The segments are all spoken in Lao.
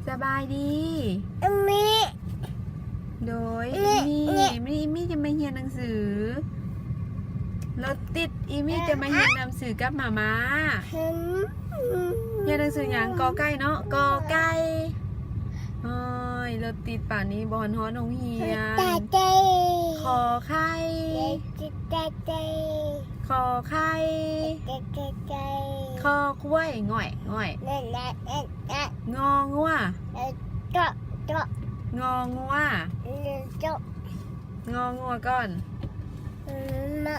ສະບາຍດີ ອີ່ມີ້. ໂດຍ ອີ່ມີ້ ອີ່ມີ້ ອີ່ມີ້ຈະມາຮຽນໜັງສື. ລົດຕິດ ອີ່ມີ້ຈະມາຮຽນໜັງສືກັບໝາມ້າ. ຮຽນໜັງສືຫຍັງ? ກອໄກ່ເນາະ ກອໄກ່. ໂອ້ຍ ລົດຕິດປານນີ້ບໍ່ຮອດໂຮງຮຽນ. ຂໍໄຂ່ ຂໍໄຂ່ ຄໍຄວາຍ ງອຍ ງອຍ ງໍງົວ ງໍງົວ ງໍງົວກ່ອນ ມະ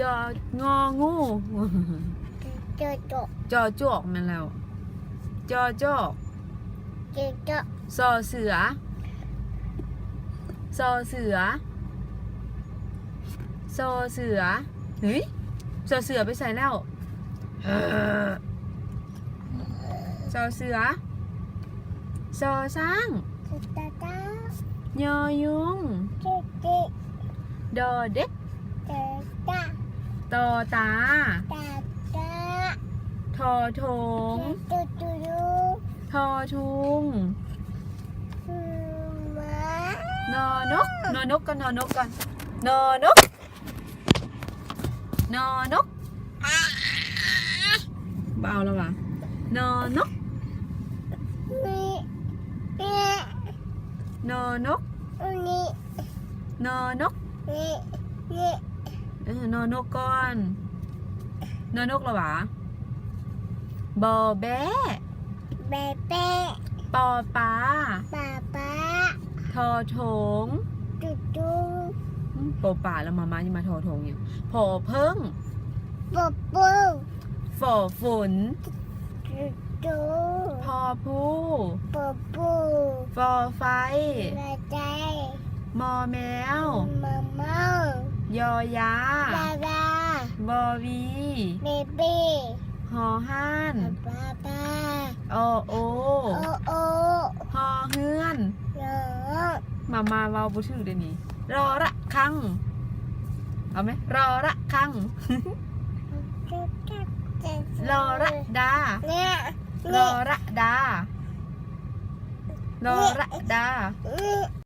ຈໍ ງໍງູ ຈໍ ຈໍ ຈໍ ຈອກ ແມ່ນແລ້ວ ຈໍ ຈໍ ຈໍ ຈໍ ສໍເສືອ ສໍເສືອ ສໍເສືອ. ເຮີ້ຍ ສໍເສືອໄປໃສແລ້ວ? ສໍເສືອ ຊໍຊ້າງ ຊໍຊ້າງ ຍໍຍຸງ ຈຸ ຈຸ ດໍເດັກ ດໍ ຕາ ຕໍຕາ ຕາ ຕາ ທໍຖົງ ຕຸ ຕຸ ຕຸ ທໍທຸງ ອືມ ມາ ນໍນົກ ນໍນົກກ່ອນ ນໍນົກກ່ອນ ນໍນົກ ນໍນົກ ບໍ່ເອົາແລ້ວຫວາ? ນໍນົກ ນໍນົກ ນໍນົກ ເອີ ນໍນົກກ່ອນ ນໍນົກແລ້ວຫວາ? ບໍ່ແບ້ ແບ້ແປ້ ປໍປາ ປາປາ ທໍຖົງ ຕຸ ຕຸ ອືມ ປໍປາແລ້ວມາ ມາ ຍັງມາທໍຖົງຫຍັງ? ພໍເຜິ້ງ ປໍປຶ້ງ ຟໍຝົນ ຕຸ ຕຸ ພໍພູ ປໍພູ ຟໍໄຟ ຟໍໄຟ ມໍແມວ ມໍແມວ ຍໍຢາ ຢາຢາ ວໍວີ ເບບີ ຫໍຮ່ານ ປາປາ ອໍໂອ ອໍໂອ ຫໍເຮືອນ ຫໍ ມາ ມາເວົ້າບໍ່ຖືກເດນີ້ ລໍລະຄັງ ເອົາໄໝ? ລໍລະຄັງ ລໍລະດາ ແນະ ລໍລະດາ ລໍລະດາ ແນະ